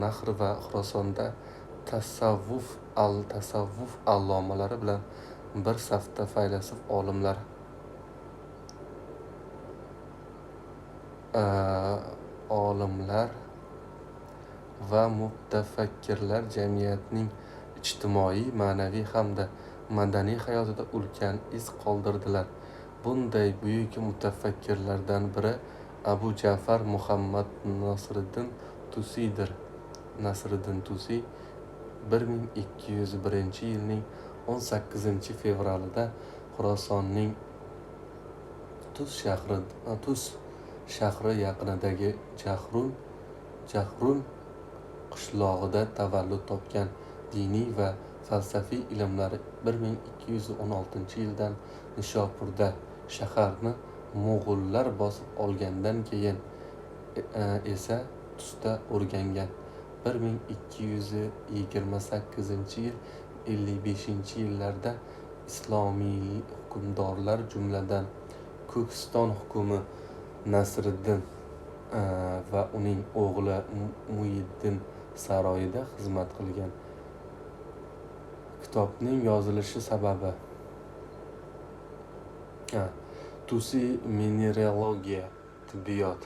Va Xurosonda tasavvuf allomalari bilan bir safda faylasuf olimlar va mutafakkirlar jamiyatning ijtimoiy, ma'naviy hamda madaniy hayotida ulkan iz qoldirdilar. Bunday buyuk mutafakkirlardan biri Abu Ja'far Muhammad Nosriddin Tusiydir. Nasriddin Tusiy 1201-yilning 18-fevralida Xurosonning Tus shahri yaqinidagi Jahrun qishlog'ida tavallud topgan. Diniy va falsafiy ilmlarni 1216-yildan Nishopurda, shaharni mo'g'ullar bosib olgandan keyin esa Tusda o'rgangan. 1228-yil 55-yillarda islomiy hukmdorlar, jumladan, Ko'kiston hokimi Nasriddin va uning o'g'li Muiddin saroyida xizmat qilgan. Kitobning yozilishi sababi. Tusiy mineralogiya, tibbiyot,